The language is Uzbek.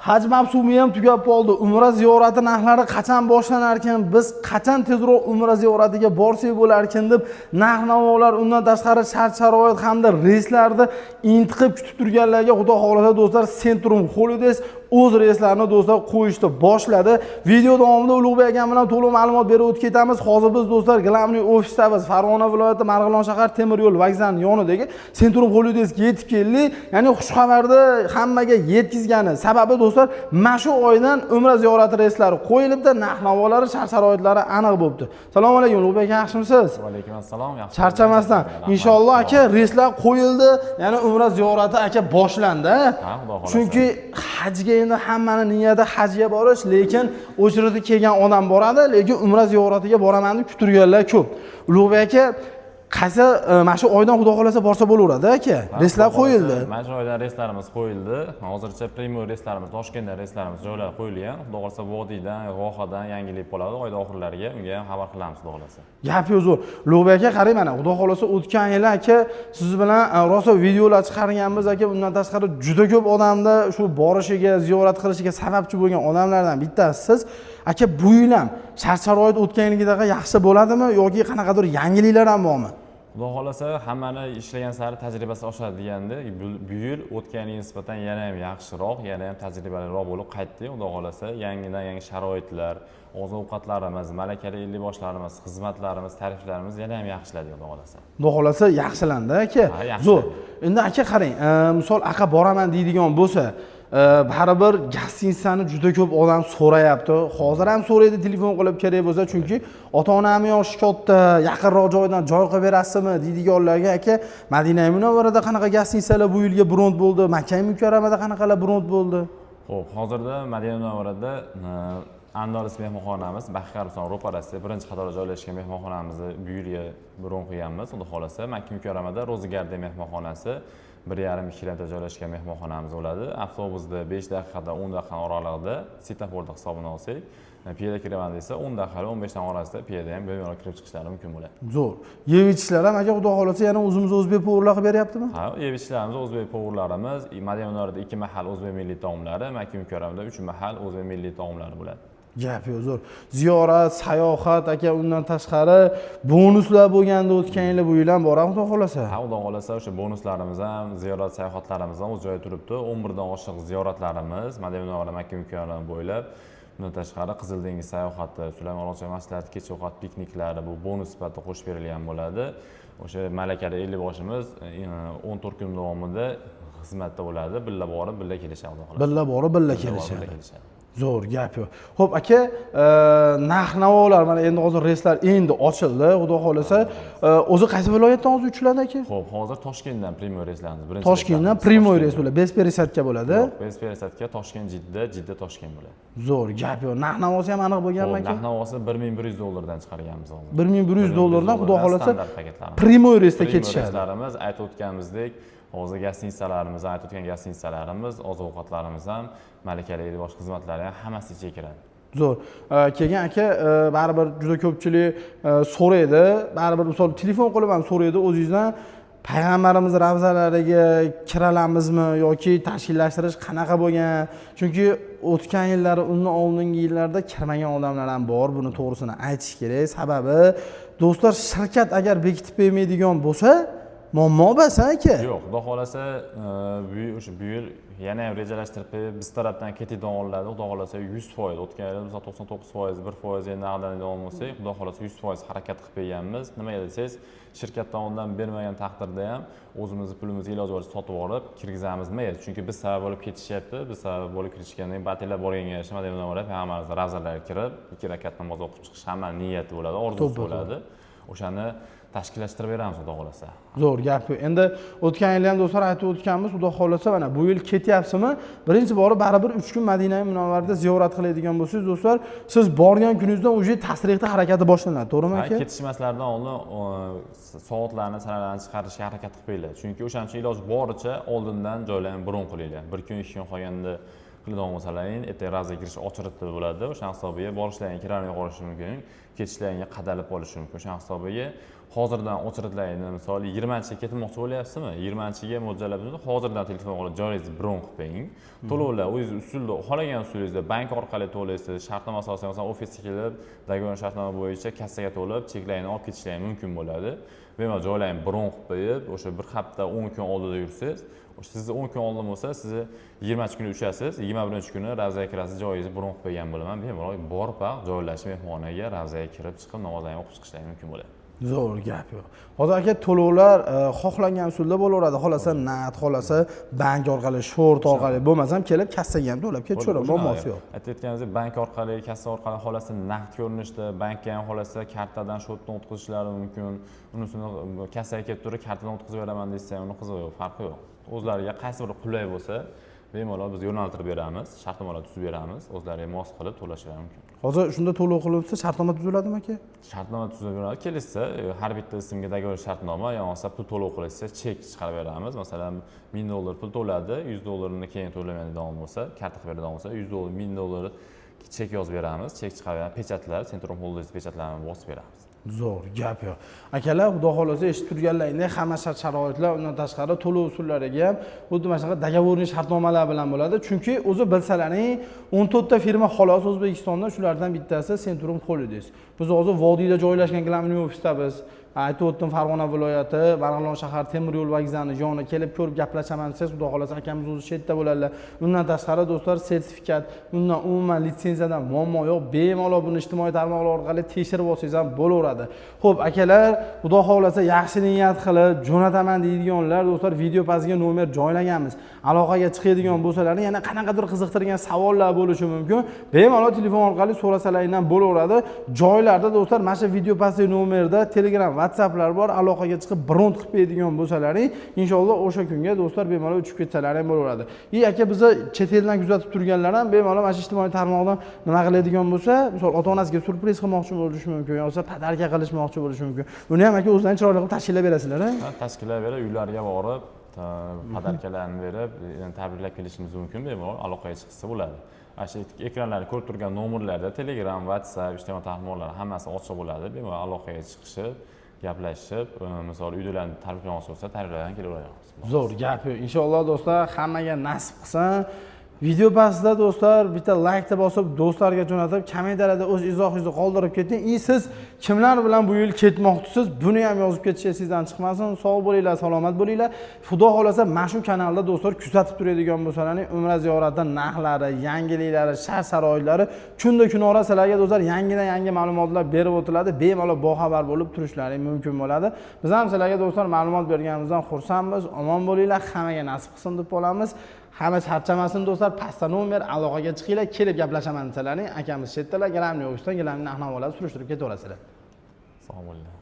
Haj mavsumi ham tugab qoldi. Umra ziyorati narxlari qachon boshlanar ekan? Biz qachon tezroq umra ziyoratiga borsak bo'larkan deb narx-navolar, undan tashqari shart-sharoit hamda reyslarni intiqib kutib turganlarga, xudo xohlasa, do'stlar, Centrum Holidays o'z reyslarini, do'stlar, qo'yishni boshladi. Video davomida Ulug'bek akam bilan to'liq ma'lumot berib o'tib ketamiz. Hozir biz, do'stlar, главный ofisdamiz. Farg'ona viloyati Marg'ilon shahar temir yo'l vokzali yonidagi Centrum Holidaysga yetib keldik. Ya'ni xushxabarni hammaga yetkazgani sababi, do'stlar, mana shu oydan umra ziyorati reyslari qo'yilibdi, narx-navolari, shart-sharoitlari aniq bo'libdi. Assalomu alaykum, Ulug'bek aka, yaxshimisiz? Va alaykum assalom, yaxshi. Charchamasdan. Rahmat. Inshaalloh, aka, reyslar qo'yildi. Ya'ni umra ziyorati, aka, boshlandi. Ha, xudo xohlasa. Chunki hajga endi hammani niyati hajga borish, lekin очередь kelgan odam boradi, lekin umra ziyoratiga boraman deb kutirganlar ko'p. Ulug'bek aka, qaysi mana shu oydan, xudo xohlasa, borsa bo'laveradi, aka? Ha, Reyslar xudo xohlasa, qo'yildi. Mana shu oydan reyslarimiz qo'yildi. Hozircha прямой reyslarimiz, Toshkentdan reyslarimiz joylari qo'yilgan. Xudo xohlasa, vodiydan, Vohadan yangilik bo'ladi oyda oxirlariga, unga ham xabar qilamiz, xudo xohlasa. Gap yo'q, zo'r. Ulug'bek aka, qarang, mana, xudo xohlasa, o'tgan yili, aka, siz bilan rosa videolar chiqarganmiz, aka. Undan tashqari juda ko'p odamni shu borishiga, ziyorat qilishiga sababchi bo'lgan odamlardan bittasi siz. Aka, bu yil ham shart sharoit o'tgan yilgidaqa yaxshi bo'ladimi yoki qanaqadir yangiliklar ham bormi? Xudo xohlasa, hammani ishlagan sari tajribasi oshadi deganda, bu yil o'tgan yilga nisbatan yana ham yaxshiroq, yana ham tajribaliroq bo'lib qaytdik. Xudo xohlasa, yangidan yangi sharoitlar, oziq ovqatlarimiz, malakali ellikboshlarimiz, xizmatlarimiz, tariflarimiz yana ham yaxshiladi, xudo xohlasa. Xudo xohlasa, yaxshilandi, aka. Ha, yaxshilandi. Zo'r. Endi, aka, qarang, misol aqa boraman deydigan bo'lsa, baribir гостиница ni juda ko'p odam so'rayapti. Hozir ham so'raydi telefon qilib kerak bo'lsa, chunki ota onamni yoshi katta, yaqinroq joydan joy qilib berasizmi deydiganlarga, aka, Madina Munavvarada qanaqa гостиница lar bu yilga bron bo'ldi, Makka Mukarramada qanaqalar bron bo'ldi? Ho'p, hozirda Madina Munavvarada Andalus mehmonxonamiz, Baqiy qabriston ro'parasida birinchi qatorda joylashgan mehmonxonamizni bu yilga bron qilganmiz, xudo xohlasa. Makka Mukarramada Roza Garden mehmonxonasi, 1,5 kilometr joylashgan mehmonxonamiz bo'ladi. Avtobusda 5 daqiqadan 10 daqiqa oralig'ida, svetoforda hisobini olsak, piyoda kiraman desa, 10 daqiqa, 15 daqiqa orasida piyoda ham bemalol kirib chiqishlari mumkin bo'ladi. Zo'r. Yeb ichishlar ham, aka, xudo xohlasa, yana o'zimiz o'zbek повар lar qilib beryaptimi? Ha, yeb ichishlarimiz o'zbek повар larimiz. Madina Munavvarada ikki mahal o'zbek milliy taomlari, Makka Mukarramada uch mahal o'zbek milliy taomlari bo'ladi. Gap yo'q, zo'r. Ziyorat, sayohat, aka, undan tashqari bonuslar bo'lganda o'tgan yili, bu yil ham bor, xudo xohlasa. Ha, xudo xohlasa, o'sha bonuslarimiz ham, ziyorat sayohatlarimiz ham o'z joyida turibdi. 11dan oshiq ziyoratlarimiz Madina Munavvara, Makka Mukarrama bo'ylab. Bundan tashqari Qizil dengiz sayohati, Sulaymon Rocha masjidlari, kechki ovqat pikniklari bu bonus sifatida qo'shib berilgan bo'ladi. O'sha malakali ellikboshimiz 14 kun davomida xizmatda bo'ladi, birga borib, birga kelishadi, xudo xohlasa. Birga borib, birga Birga borib, kelishadi. Birga kelishadi. Zo'r, gap yo'q. Xo'p, aka, narx navolar mana endi hozir reyslar endi ochildi, xudo xohlasa. O'zi qaysi viloyatdan hozir uchiladi, aka? Ho'p, hozir Toshkentdan прямой reyslarimiz, birinchi Toshkentdan reyslarimiz прямой reys Toshkentdan. bo'ladi, без пересадка bo'ladi. Yo'q, без пересадка, Toshkent Jidda, Jidda Toshkent bo'ladi. Zo'r, gap yo'q. Narx navosi ham aniq bo'lganmi, Ho'p, aka? Narx navosi 1100 dollardan chiqarganmiz hozir. 1100 dollardan, xudo xohlasa, standart paketlarimiz. Прямой reysda Prямой ketishadi. Reyslarimiz, aytib o'tganimizdek, hozir гостиница larimiz, aytib o'tgan гостиница larimiz, oziq ovqatlarimiz ham, malakali ellikbosh xizmatlari ham hammasi ichiga kiradi. Zo'r. Keyin, aka, baribir juda ko'pchilik so'raydi. Baribir, misol, telefon qilib ham so'raydi o'zingizdan, payg'ambarimiz ravzalariga kiralamizmi yoki tashkillashtirish qanaqa bo'lgan? Chunki o'tgan yillari, undan oldingi yillarda kirmagan odamlar ham bor, buni to'g'risini aytish kerak. Sababi, do'stlar, shirkat agar bekitib bermaydigan bo'lsa, muammo bas, aka. Yo'q, xudo xohlasa, o'sha bu yil yana ham rejalashtirib qo'yib, biz tarafdan ketadigan olinadi, xudo xohlasa, 100%. O'tgan yili misol 99%, 1% endi ag'danadigan bo'lsak, xudo xohlasa, 100% harakat qilib qo'yganmiz. Nimaga desangiz, shirkat tomonidan bermagan taqdirda ham o'zimizni pulimizga iloji boricha sotib olib kirgizamiz. Nimaga? Chunki biz sabab bo'lib ketishyapti. Biz sabab bo'lib kirishgandan keyin batillar borganga yarasha Madina Munavvara payg'ambarimizni ravzalariga kirib, ikki rakat namoz o'qib chiqish hammani niyati bo'ladi, orzusi bo'ladi. O'shani tashkillashtirib beramiz, xudo xohlasa. Zo'r, gap yo'q. Endi o'tgan yili ham, do'stlar, aytib o'tganmiz, xudo xohlasa, mana bu yil ketyapsizmi, birinchi borib baribir 3 kun Madina Munavvarada ziyorat qiladigan bo'lsangiz, do'stlar, siz borgan kuningizdan уже tasrehda harakati boshlanadi, to'g'rimi, Ha, aka? Ketishmaslardan oldin soatlarni, sanalarni chiqarishga harakat qilib qo'yinglar. Chunki o'shaning uchun iloji boricha oldindan joylarni bron qilinglar. Bir kun, 2 kun qolganda qiladigan bo'lsalaring, ertaga ravzaga kirish очередь da bo'ladi. O'shani hisobiga borishlaring kirolmay qolishi mumkin, ketishlaringga qadalib qolishi mumkin. O'shani hisobiga Hozirdan очередь larni, misol, 20-chiga ketmoqchi bo'lyapsizmi, 20-chiga mo'ljallab, hozirdan telefon qilib joyingizni bron qilib qo'ying. To'lovlar o'zingiz usulda, xohlagan usulingizda, bank orqali to'laysiz, shartnoma asosan, masalan, ofisga kelib, договор, shartnoma bo'yicha kassaga to'lab, cheklarni olib ketishlari mumkin bo'ladi. Bemalol joylarni bron qilib qo'yib, o'sha bir hafta, 10 kun oldida yursangiz, o'sha sizni 10 kun oldin bo'lsa, sizni 20-kuni uchasiz, 21-kuni Ravzaga kirasiz, joyingizni bron qilib qo'ygan bo'laman. Bemalol borib joylashib, mehmonxonaga, Ravzaga kirib chiqib, namozlarni o'qib chiqishlari mumkin bo'ladi. Zo'r, gap yo'q. Hozir, aka, to'lovlar xohlangan usulda bo'laveradi. Xohlasa naqd, xohlasa bank orqali, счёт orqali, bo'lmasam kelib kassaga ham to'lab ketaveradi, muammosi yo'q. Aytayotganingizdek, bank orqali, kassa orqali, xohlasa naqd ko'rinishda, bankka ham, xohlasa kartadan, счёт dan o'tkazishlari mumkin. Unisini kassaga kelib turib, kartadan o'tkazib beraman desa ham, uni qizig'i yo'q, farqi yo'q. O'zlariga qaysi biri qulay bo'lsa, bemalol biz yo'naltirib beramiz, shartnomalar tuzib beramiz, o'zlariga mos qilib to'lashlari mumkin. Hozir shunda to'lov qilinsa, shartnoma tuziladimi, aka? Shartnoma tuzib beradi. Kelishsa, har bitta ismga договор, shartnoma, yo bo'lmasa pul to'lov qilishsa, chek chiqarib beramiz. Masalan, 1000 dollar pul to'ladi, 100 dollarini keyin to'lamaydigan bo'lsa, karta qilib beradigan bo'lsa, 100 dollar, 1000 dollar chek yozib beramiz, chek chiqarib beramiz, pechatlar, Centrum Holidays pechatlarini bosib beramiz. Zo'r, gap yo'q. Akalar, xudo xohlasa, eshitib turganlaringdek, hamma shart sharoitlar, undan tashqari to'lov usullariga ham xuddi mana shunaqa договорный shartnomalar bilan bo'ladi. Chunki o'zi bilsalaring, 14 ta firma xolos O'zbekistonda, shulardan bittasi Centrum Holidays. Biz hozir vodiyda joylashgan главный ofisdamiz. Aytib o'tdim, Farg'ona viloyati, Marg'ilon shahar, temir yo'l vokzali yoni. Kelib ko'rib gaplashaman desangiz, xudo xohlasa, akamiz o'zi shu yerda bo'ladilar. Undan tashqari, do'stlar, sertifikat, undan umuman litsenziyadan muammo yo'q. Bemalol buni ijtimoiy tarmoqlar orqali tekshirib olsangiz ham bo'laveradi. Xo'p, akalar, xudo xohlasa, yaxshi niyat qilib jo'nataman deydiganlar, do'stlar, video pastiga nomer joylaganmiz. Aloqaga chiqadigan bo'lsalaring, yana qanaqadir qiziqtirgan savollar bo'lishi mumkin. Bemalol telefon orqali so'rasalaring ham bo'laveradi. Joylarda, do'stlar, mana shu video pastidagi nomerda Telegram, WhatsApplar bor. Aloqaga chiqib bron qilib beradigan bo'lsalaring, inshaalloh o'sha kunga, do'stlar, bemalol uchib ketsalar ham bo'laveradi. И aka, bizni chet eldan kuzatib turganlar ham bemalol mana shu ijtimoiy tarmoqdan nima qiladigan bo'lsa, misol, ota onasiga syurpriz qilmoqchi bo'lishi mumkin, yo bo'lmasa подарка qilishmoqchi bo'lishi mumkin. Uni ham, aka, o'zlari chiroyli qilib tashkillab berasizlar, a? Ha, tashkillab berib, uylariga borib, подарка larni berib, tabriklab kelishimiz mumkin. Bemalol aloqaga chiqsa bo'ladi. Ana shu ekranlarda ko'rib turgan nomerlarda Telegram, WhatsApp, ijtimoiy tarmoqlar hammasi ochiq bo'ladi. Bemalol aloqaga chiqishib, gaplashib, misol, uydalarni tabriklamoqchi bo'lsa, tabriklab ham kelaveramiz. Zo'r, gap yo'q. Inshaalloh, do'stlar, hammaga nasib qilsin. Video pastida, do'stlar, bitta laykni bosib, do'stlarga jo'natib, kommentariyada o'z izohingizni qoldirib keting. И siz kimlar bilan bu yil ketmoqchisiz, buni ham yozib ketish esingizdan chiqmasin. Sog' bo'linglar, salomat bo'linglar. Xudo xohlasa, mana shu kanalda, do'stlar, kuzatib turadigan bo'lsalaring, umra ziyorati narxlari, yangiliklari, shart sharoitlari kunda kunora sizlarga, do'stlar, yangidan yangi ma'lumotlar berib o'tiladi. Bemalol boxabar bo'lib turishlaring mumkin bo'ladi. Biz ham sizlarga, do'stlar, ma'lumot berganimizdan xursandmiz. Omon bo'linglar, hammaga nasib qilsin deb qolamiz. Hamma charchamasin, do'stlar. Pastda nomer, aloqaga chiqinglar, kelib gaplashaman desalaring, akamiz chetdalar, главный ofisdan, главный narx-navolarni surishtirib ketaverasizlar. Sog' bo'linglar.